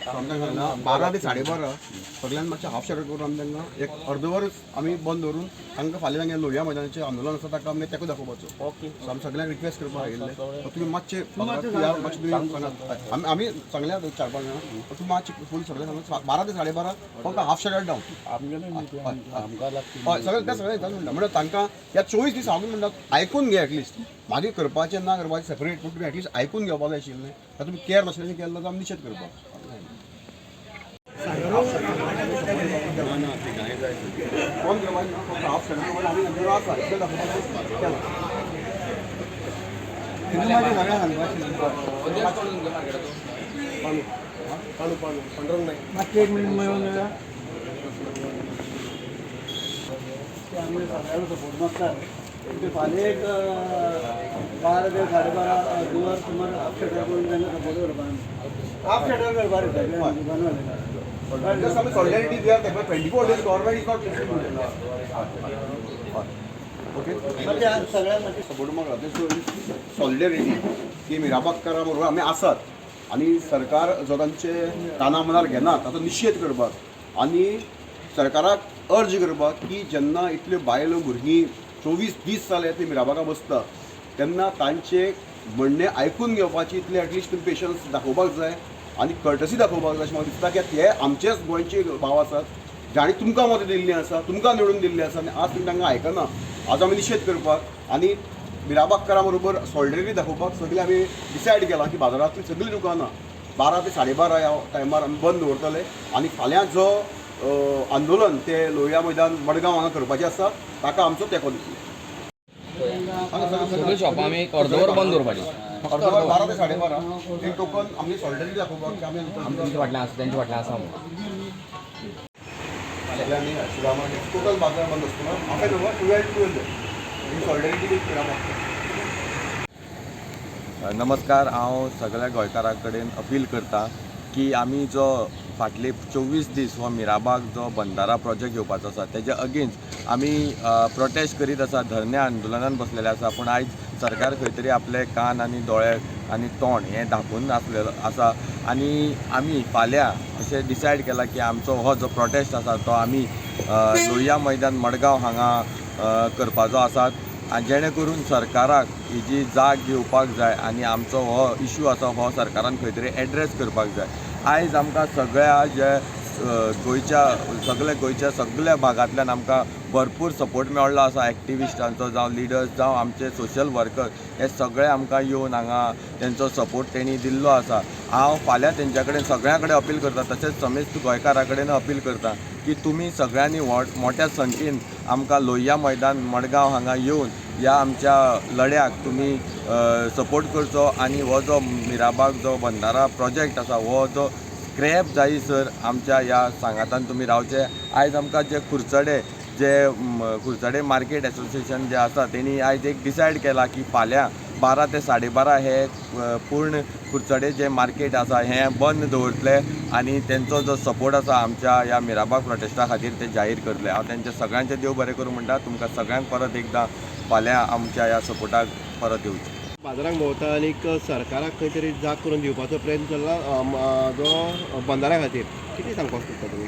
So आमी तांकां सांगलां 12 ते 12:30 सगळ्यान मातशें हाफ शटर करून आमी तांकां एक अर्द वरच आमी बंद दवरून तांकां फाल्यां तांगे लोहिया मैदानाचें आंदोलन आसा, ताका आमी तेंको दाखोवपाचो. सो आमी सगळ्यांक रिक्वेस्ट करपाक आयिल्ले. सो तुमी मातशे बाजारांत या, मातशें तुमी सांगात. आमी आमी सांगल्या चार पांच जाणां, तुमी मातशे फूल सगळें सांगा, 12 ते 12:30 फक्त हाफ शटर डावन. हय, सगळें ते सगळें येतात म्हणटा. म्हणल्यार तांकां ह्या 24 दीस हांव म्हणटा, आयकून घे एटलिस्ट. मागीर करपाचें ना करपाचें सेपरेट, पूण तुमी एटलिस्ट आयकून घेवपाक जाय आशिल्लें. आतां तुमी केअर नाशिल्लें केलें जाल्यार आमी निशेध करपाक. ना ना, ते गाय जाय बंद करपाचें ना, फक्त हाफ शटर करपाचें. आमी तांचे आसा इतलें दाखोवपाचें केलां. सगळ्यांक सांगपाचें. मातशें एक मिनट मेळून मेळया. ते आमी सगळ्यांना सपोर्ट मागतात. ते फाल्यां एक 12 ते 12:30 अर्दवर सुमार हाफ शटर करून तांकां सपोर्ट करपाक, हाफ शटर करपाक रे सगळ्यांनी दुकानवाले. Just आमी solidarity there, 24 days government is not listening. Okay. मातशें सगळ्यांक मातशें सपोर्ट मागला. सॉलिडॅरिटी की मिराबागकारा बरोबर आमी आसात आनी सरकार जो तांचे काना मनार घेना ताचो निशेध करपाक आनी सरकाराक अर्ज करपाक की जेन्ना इतल्यो बायलो भुरगीं 24 दीस जाले ते मिराबागा बसता, तेन्ना तांचे म्हणणें आयकून घेवपाची इतले एटलिस्ट तुमी पेशन्स दाखोवपाक जाय आनी कर्टसी दाखोवपाक जाय अशें म्हाका दिसता, की ते आमचेच गोंयचे भाव आसात, जांणी तुमकां मतां दिल्लीं आसा, तुमकां निवडून दिल्लीं आसा आनी आज तुमी तांकां आयकना. आज आमी निशेध करपाक आनी मिराबागकारा बरोबर सॉलिडरिटी दाखोवपाक सगळें आमी डिसायड केलां की बाजारांतलीं सगळीं दुकानां 12 ते 12:30 ह्या टायमार आमी बंद दवरतले आनी फाल्यां जो आंदोलन ते लोहिया मैदान मडगांव हांगा करपाचें आसा, ताका आमचो तेंको दितले. सगळीं शॉपां आमी एक अर्दवर बंद दवरपाची. अर्दवर, 12 ते 12:30, एक टोकन आमची सॉलिडरिटी दाखोवपाक की आमी आमी तुमच्या फाटल्यान आसा, तेंच्या फाटल्यान आसा म्हणून. सगळ्यांनी सुदामा टोटल बाजार बंद आसतलो, half an our, 12 12 he solidarity with Mirabag. नमस्कार. हांव सगळ्या गोंयकारां कडेन अपील करता की आमी जो फाटले 24 दीस हो मिराबाग जो बंदारा प्रोजेक्ट येवपाचो आसा, तेज्या अगेन्स्ट आमी प्रोटेस्ट करीत आसा, धरणे आंदोलनान बसलेले आसा. पूण आयज सरकार खंय तरी आपले कान आनी दोळे आनी तोंड हें धांपून आसलेलो आसा आनी आमी फाल्यां अशें डिसायड केलां की आमचो हो जो प्रोटेस्ट आसा तो आमी लोहिया मैदान मडगांव हांगा करपाचो आसात आनी जेणे करून सरकाराक हेजी जाग घेवपाक जाय आनी आमचो हो इशू आसा हो सरकारान खंय तरी एड्रेस करपाक जाय. आयज आमकां सगळ्या जे गोंयच्या सगल्या गोंयच्या सगल्या भागांतल्यान आमकां भरपूर सपोर्ट मेळ्ळो आसा, एक्टिविस्टांचो जावं, लिडर्स जावं, आमचे सोशल वर्कर हे सगळे आमकां येवन हांगा तेंचो सपोर्ट तेणी दिल्लो आसा. हांव फाल्यां तेंच्या कडेन सगळ्यां कडेन अपील करता, तशेंच समेस्त गोंयकारां कडेन अपील करता की तुमी सगळ्यांनी व्हड मोठ्या संख्येन आमकां लोहिया मैदान मडगांव हांगा येवन ह्या आमच्या लढ्याक तुमी सपोर्ट करचो आनी हो जो मिराबाग जो बंदारा प्रोजेक्ट आसा हो जो स्क्रॅप जायसर आमच्या ह्या सांगातान तुमी रावचे. आयज आमकां जे कुडचडे जे कुडचडे मार्केट एसोसिएशन जे आसा, तेणी आयज एक डिसायड केला की फाल्यां 12 ते 12:30 हे पूर्ण कुडचडे जे मार्केट आसा हें बंद दवरतले आनी तेंचो जो सपोर्ट आसा आमच्या ह्या मिराबाग प्रोटेस्टा खातीर ते जाहीर करतले. हांव तेंच्या सगळ्यांचें देव बरें करूं म्हणटा. तुमकां सगळ्यांक परत एकदां फाल्यां आमच्या ह्या सपोर्टाक परत येवचें. बाजारांक भोंवता आनीक सरकाराक खंय तरी जाग करून दिवपाचो प्रयत्न चल्ला जो बंदाऱ्या खातीर, कितें सांगपाक सोदता तुमी?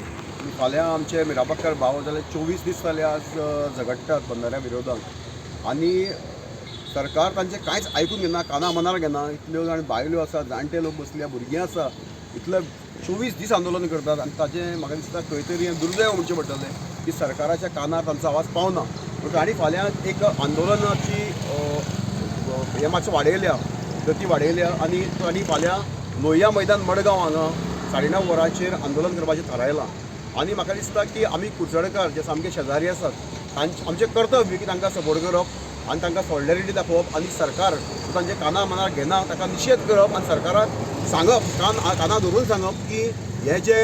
फाल्यां आमचे मिराबागकार भाव जाल्यार 24 दीस जाले आज झगडटात बंदाऱ्या विरोधात आनी सरकार तांचें कांयच आयकून घेना, काना मनार घेना. इतल्यो जाण बायलो आसा, जाणटे लोक बसल्या, भुरगीं आसा, इतले 24 दीस आंदोलन करतात आनी ताचें म्हाका दिसता खंय तरी हें दुर्दैव म्हणचें पडटलें की सरकाराच्या कानार तांचो आवाज पावना. म्हणून आनी फाल्यां एक आंदोलनाची हें मातशें वाडयल्या, गती वाडयल्या आनी आनी फाल्यां लोहिया मैदान मडगांव हांगा 9:30 वरांचेर आंदोलन करपाचें थारायलां. आनी म्हाका दिसता की आमी कुडचडकार जे सामके शेजारी आसात, तांचे आमचें कर्तव्य की तांकां सपोर्ट करप आनी तांकां सॉलिडॅरिटी दाखोवप आनी सरकार तांचे काना मनार घेना ताका निशेध करप आनी सरकाराक सांगप, काना धरून सांगप की हे जे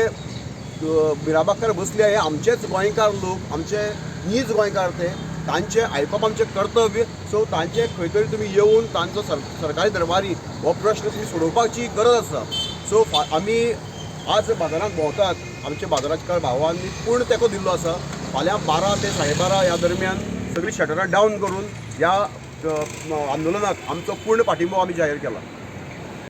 मिराबागकार बसले हे आमचेच गोंयकार लोक, आमचे नीज गोंयकार ते, तांचें आयकप आमचें कर्तव्य. सो तांचे खंय तरी तुमी येवन तांचो सरकारी दरबारी हो प्रश्न तुमी सोडोवपाची गरज आसा. सो आमी आज बाजारांत भोंवतात. आमच्या बाजाराच्या भावांनी पूर्ण तेंको दिल्लो आसा. फाल्यां 12 ते 12:30 ह्या दरम्यान सगळीं शटरां डावन करून ह्या आंदोलनाक आमचो पूर्ण पाठिंबो आमी जाहीर केला.